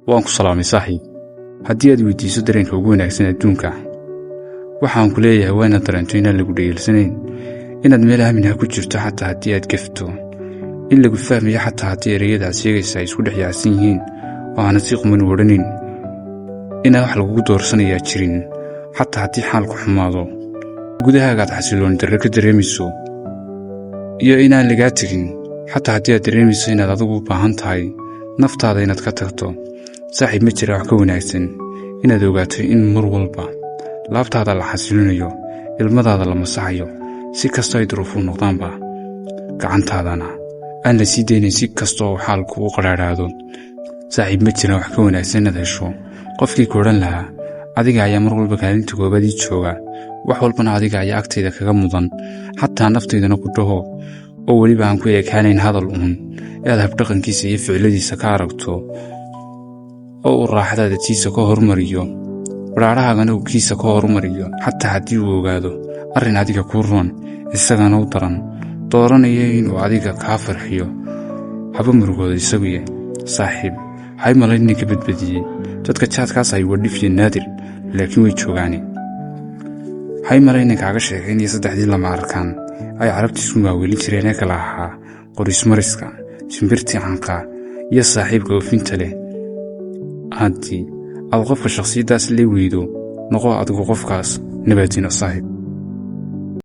Waan ku salaamay, saaxiib. Haddii aad weydiiso dareenka ugu wanaagsan adduunka, waxaan ku leeyahay waa inaad dareento inaan lagu dhegeelsanayn, inaad meel aaminha ku jirto xataa haddii aad gafto, in lagu fahmayo xataa haddii ereyada aad sheegaysa ay isku dhex yaacsan yihiin oo aanad si quman u odhanayn, inaan wax lagugu doorsanayaa jirin xataa haddii xaalku xumaado, gudahaaga aad xasilooni darre ka dareemayso, iyo inaan lagaa tegin xataa haddii aad dareemayso inaad adigu u baahan tahay naftaada inaad ka tagto. Saaxiib, ma jira wax ka wanaagsan inaad ogaato in mar walba laabtaada la xasilinayo, ilmadaada la masaxayo, si kastoo ay duruufuhu noqdaanba, gacantaadana aan la sii daynayn si kasta oo xaalku u qadhaadhaado. Saaxiib, ma jiraan wax ka wanaagsan inaad hesho qofkii ku odhan lahaa: "Adiga ayaa mar walba kaalinta koobaad ii jooga, wax walbana adiga ayaa agtayda kaga mudan, xataa naftaydana ku dhaho," oo weliba aan ku ekaanayn hadal uun ee aad habdhaqankiisa iyo ficiladiisa ka aragto, oo uu raaxadaada tiisa ka hormariyo, badhaadhahaagana uu kiisa ka hormariyo, xataa haddii uu ogaado arrin adiga kuu roon isagana u daran, dooranaya inuu adiga kaa farxiyo, haba murugooda isaguye. Saaxiib, hay malayn ninka badbadiyey. Dadka jaadkaas ay waa dhif iyo naadir, laakiin way joogaane. Hay malaynin kaaga sheekaynaya saddexdii lama arkaan ay Carabta isku maaweelin jireen ee kala ahaa qorismariska, shimbirtii canqa iyo saaxiibka oofinta leh. Haddii aad qofka shakhsiyaddaas la weydo, noqo adigu qofkaas. Nabaadino, saaxiib.